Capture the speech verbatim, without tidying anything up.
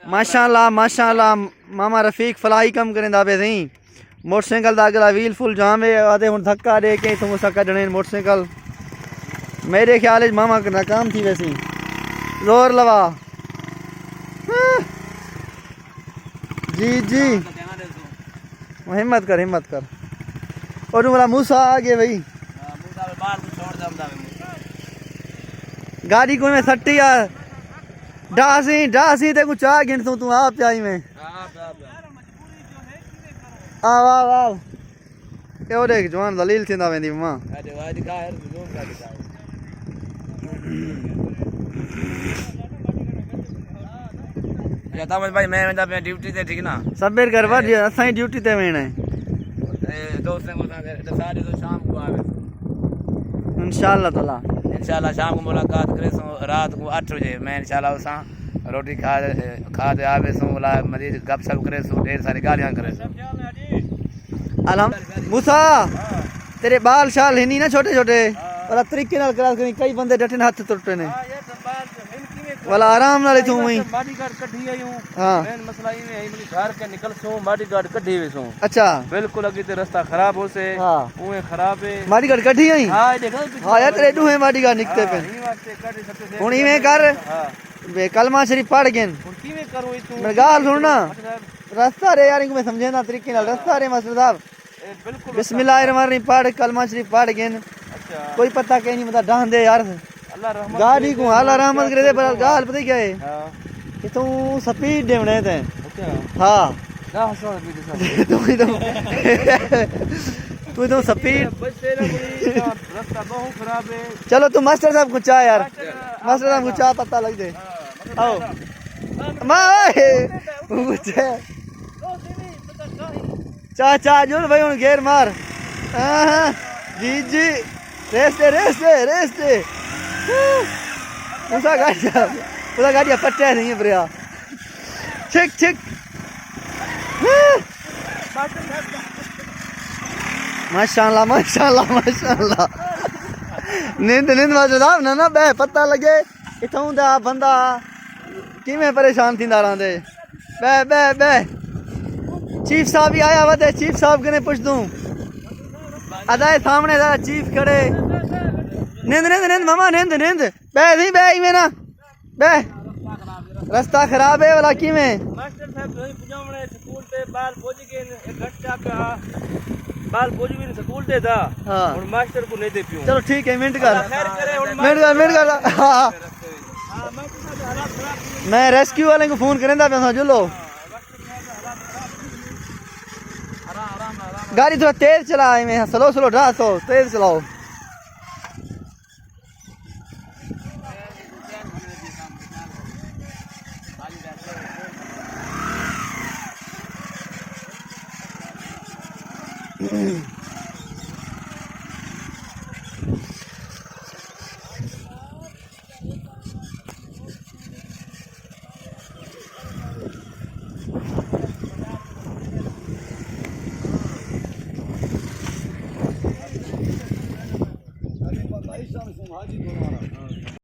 ماشاءاللہ، ماشاءاللہ، ماما رفیق فلاحی کم کریندا پئے سئیں۔ موٹر سائیکل دا اڳلا ویل فل جام ہے، آہدے ہݨ دھکا ݙے کے اتھوں اساں کڈھݨے ہن موٹر سائیکل۔ میݙے خیال اچ ماما ناکام تھی ویسی۔ زور لوا۔ ہاں۔ جی، جی۔ ہمت کر، ہمت کر۔ او جو میرا موسیٰ آ ڳئے بھائی۔ گاݙی کوں میں سٹی آ۔ ڈاسیں، ڈاسیں تے کوں چا گھن توں، توں آپ آئی میں۔ آ، واہ، واہ۔ اے او ݙیکھ، جوان ذلیل تھیندا ویندی ماں۔ اچھا، تامر بھائی، میں ویندا پیا ڈیوٹی تے، ٹھیک نا؟ صبر کر، ور جی، اساں ہی ڈیوٹی تے ویݨا ہے۔ اے دوستیں کو ساتھ ݙسا ݙیسو، شام کو آوے۔ انشاءاللہ تعالیٰ۔ انشاءاللہ شام کو ملاقات کریسوں، رات کو اٹھ بجے میں انشاءاللہ اساں روٹی کھا، کھا تے آویسوں، ولا مزید گپ شپ کریسوں، ڈھیر ساری ڳالھیاں کریسوں۔ الحمد، موسیٰ، تیرے ٻال شال ہنی نا چھوٹے چھوٹے، ولا طریقے نال کراس کریں، کئی بندے ڈٹن ہتھ ترٹے نے۔ ولا آرام نال اتھوں وہیں۔ ماڈی گاڈ کڈھی آئی ہوں۔ ہاں۔ مین مسئلہ ایویں ہے، مطلب گھر کے نکلسوں، ماڈی گاڈ کڈھی ویسوں۔ اچھا۔ بالکل اگے تے رستہ خراب ہوسے۔ ہاں۔ اوویں خراب ہے۔ ماڈی گاڈ کڈھی آئی؟ ہاں، اے ݙیکھو پچھے۔ ہاں یار، تیرے ݙوہیں ماڈی گاڈ نکتے پئے۔ ہاں، ایں واسطے کڈھ سکتے سے۔ ہݨ ایویں کر، ہاں۔ وے کلمہ شریف پڑھ گھن۔ ہݨ کیویں کروں اتھوں؟ میری ڳالھ سݨ نا۔ اچھا۔ رستہ ݙے یار، اینکوں میں سمجھیندا طریقے نال۔ رستہ ݙے ماسٹر صاحب۔ اے بالکل بسم اللہ الرحمن الرحیم پڑھ، کلمہ شریف پڑھ گھن۔ اچھا۔ کوئی پتہ کہیں نہیں، بندہ ڈاہندے یار۔ اللہ رحمت گاڑی کرے، کوں اللہ رحمت کرے دے، پر ڳالھ پتہ کیا ہے؟ ہاں۔ کہ توں سپیڈ ݙیوݨے تے۔ اچھا۔ ہاں۔ ݙاہ سو روپے دے سب۔ توں ہی توں، توں ہی توں سپیڈ۔ بس تیرا کوئی رستہ بہت خراب ہے۔ چلو توں ماسٹر صاحب کوں چا یار۔ ماسٹر صاحب کوں چا پتہ لڳ جائے۔ ہاں، مطلب آؤ۔ ماں اوئے، پوچھے۔ چا، چا، جل بھائی، ہݨ گیئر مار۔ ہاں، ہاں۔ جی، جی۔ ریس ݙے، ریس ݙے، ریس ݙے۔ اساں گاڑی، اساں گاڑی پٹے نہیں پریا۔ چھک، چھک۔ ماشاءاللہ، ماشاءاللہ، ماشاءاللہ۔ نند، نند ماشاءاللہ، نہ، نہ، بے پتہ لڳے۔ اتھوں دا بندہ کیویں پریشان تھیندا رہندے۔ بے، بے، بے۔ چیف صاحب ہی آیا وا تے چیف صاحب کنے پچھدوں۔ ادا اے سامݨے ذرا چیف کھڑے۔ نند، نند، نند ماما، نند، نند۔ بے، نہیں بے، ایویں نا۔ بے۔ رستہ خراب ہے ولا کیویں؟ ماسٹر صاحب، تساں پڄاوݨے سکول تے، ٻال پڄ ڳئے، ایک گھنٹہ پیا۔ ٻال پڄ ڳئے سکول تے دا۔ ہاں۔ ہݨ ماسٹر کوں ݙیہدے پیوں۔ چلو ٹھیک ہے، منٹ کر۔ اللہ خیر کرے، ہݨ منٹ کر، منٹ کر۔ ہاں۔ ہاں، ماسٹر صاحب، حالات خراب تھی ویندے۔ میں ریسکیو والے کوں فون کریندا پیا ساں، جلو۔ ہاں، ماسٹر صاحب، حالات خراب تھی ویندے۔ آرام، آرام، آرام۔ گاڑی تھوڑا تیز چلا، ایویں سلو سلو ڈرا سو، تیز چلاؤ۔